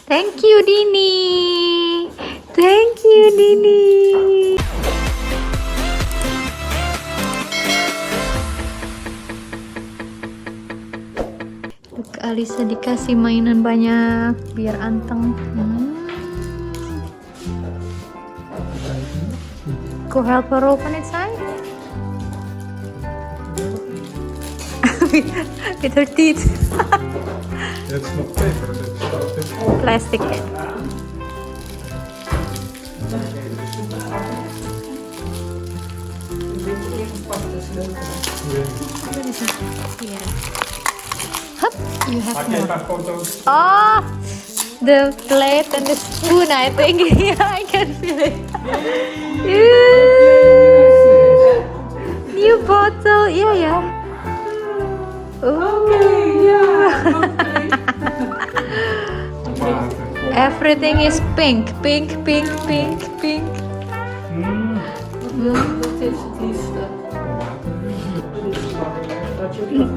Thank you, Diny. Thank you, Diny. Alyssa dikasih mainan banyak biar anteng. Go help her open it, say. With her teeth. It's not paper, it's Plastic. Here. Hup, you have more. Oh, the plate and the spoon, I think. Yeah, I can feel it. New bottle. Yeah. Everything is pink.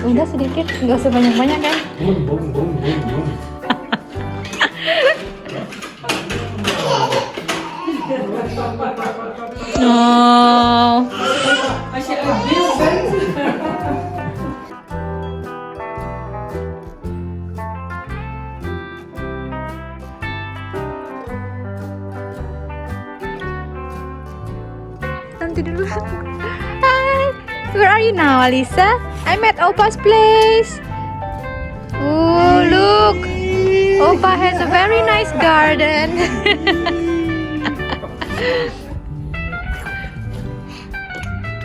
Udah sedikit, nggak usah banyak-banyak kan? Oh. Als je uit beeld bent. Nanti dulu. Hi, where are you now, Alyssa? I'm at Opa's place. Oh, look. Opa has a very nice garden.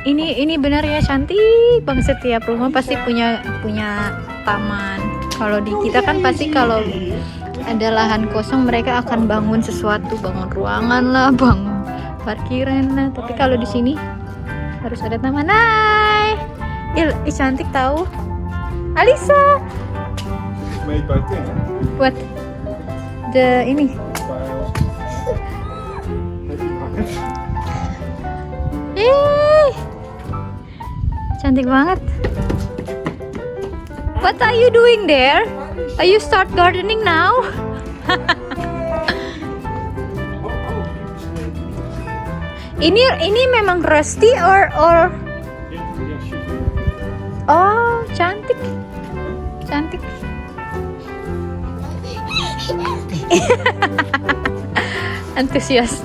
Ini benar ya, cantik banget. Setiap rumah pasti punya taman. Kalau di kita kan pasti kalau ada lahan kosong mereka akan bangun sesuatu, bangun ruangan lah, bangun parkiran lah. Tapi kalau di sini harus ada taman. Hai, cantik tahu. Alyssa. made by Diny. What? Ini. Cantik banget. What are you doing there? Are you start gardening now? Ini memang rusty or Oh, cantik. Antusias.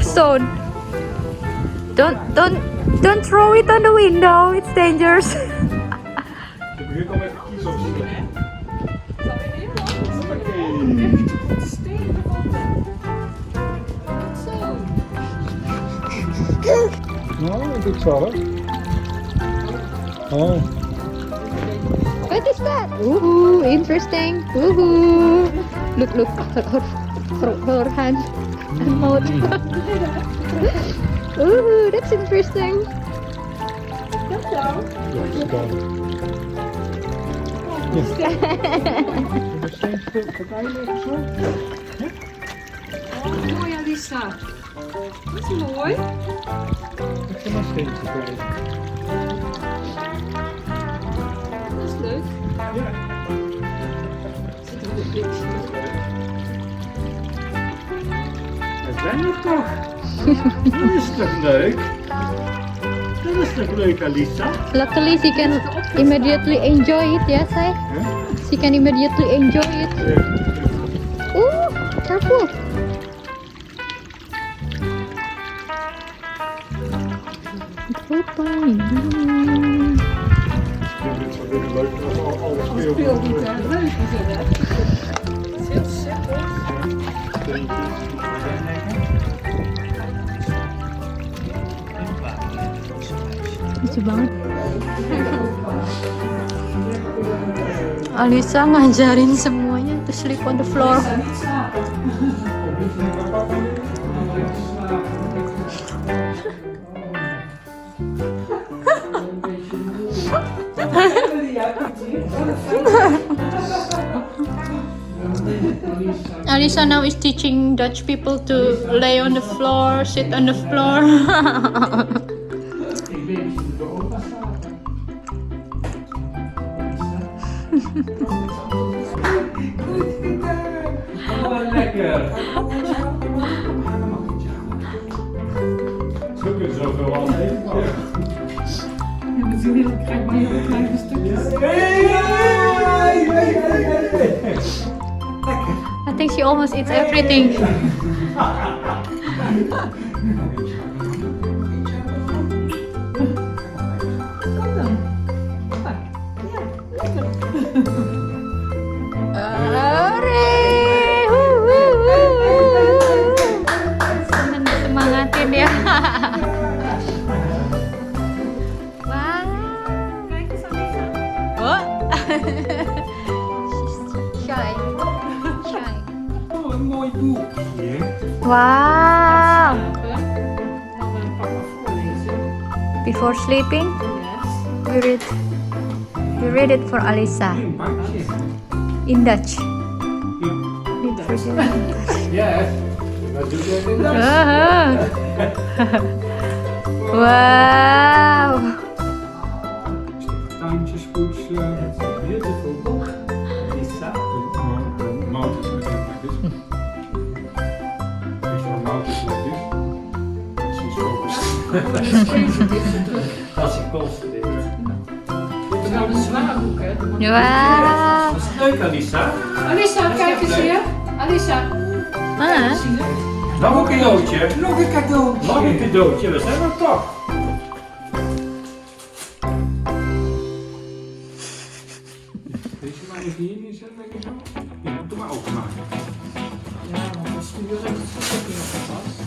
So don't throw it on the window. It's dangerous. Hier kan even kiezen of ze Nou, dat is wel. Oh. What is that? Ooh, interesting. Ooh. Look, her hand and mouth. Ooh, that's interesting. Ja, gedaan. Oh, mooi, Alyssa. Dat is mooi. Ik vind een steentje kwijt. Dat is leuk. Ja. Zit er een beetje. Dat ben je toch? Dat is toch leuk? Dat is toch leuk, Alyssa? Luckily, she can immediately enjoy it. Yes, she can immediately enjoy it. Ooh, careful. Dit is wel leuk als alle Speelgoed, speelgoed. hè? Leuk is het, hè? Het is heel simpel. Lucu banget. Alyssa ngajarin semuanya to sleep on the floor. Alyssa now is teaching Dutch people to lay on the floor, sit on the floor. lekker. Zo kun je zoveel aan eten maken. Ja, met zo'n heel krijg maar heel kleine stukjes. I think she almost eats everything. Senang disemangatin ya. Wah. Kijk eens, Alyssa. Oh. She's shy. Shy. Oh, een mooi boekje. Wow. Laten we papa voorlezen. Before sleeping, Yes. we read it for Alyssa in Dutch. Niet vergeten. Yes. Dat doe je in Wow. Tuintjes poetsen. Beautiful book. Lisa. Mountains like this. Picture of mountains like this. She's focused. Als je concentreert. Het is wel een zwaar boek, hè? Wow. Dat is leuk, Alyssa. Alyssa, kijk eens hier. Alyssa. Ah. Nog een cadeautje. Nog een cadeau. Nog een cadeautje. We zijn er toch. Deze maar even hier neerzetten, denk ik zo. Ja, doe maar openmaken. Ja, want als je weer een stukje opgepast.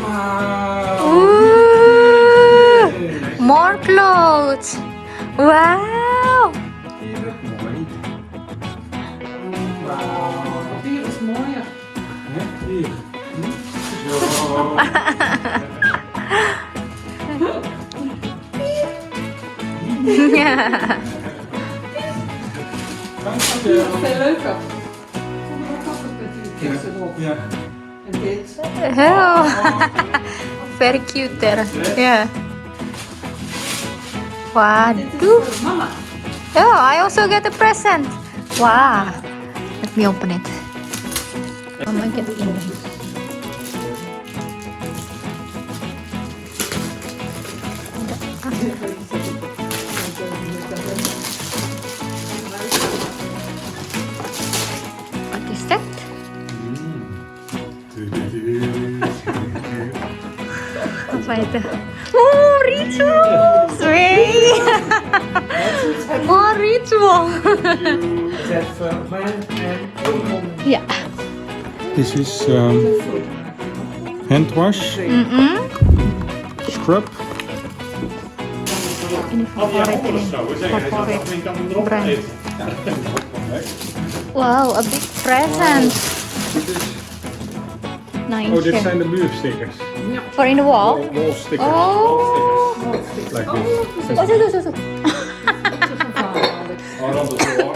Wauw. Ooh. More clothes. Wow. Hier, mooi. Papier is mooier. Hè? Hier. Zo. Ja. Dankjewel. Veel leuker. Kom maar kappen met die tekst erop. Ja. En dit. Oh. Very cute there. Yeah. Dit is Waduh. voor mama. Oh, I also get a present. Wow. Let me open it. Mama get it. What is that? Apa itu? Oh, rituals! Wee! Oh, ritual! Ja. This is hand wash, scrub. Ini favorit ini. Favorit brand. Wow, a big present. Nice. Oh, dit zijn de muurstickers. For in the wall. Wall stickers. Oh. Like this. Oh, zo. Or on the floor.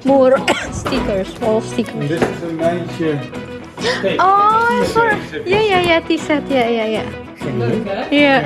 More stickers, wall stickers. Dit is een meisje. Oh, for yeah, t-shirt, yeah. Leuk, hè? Yeah.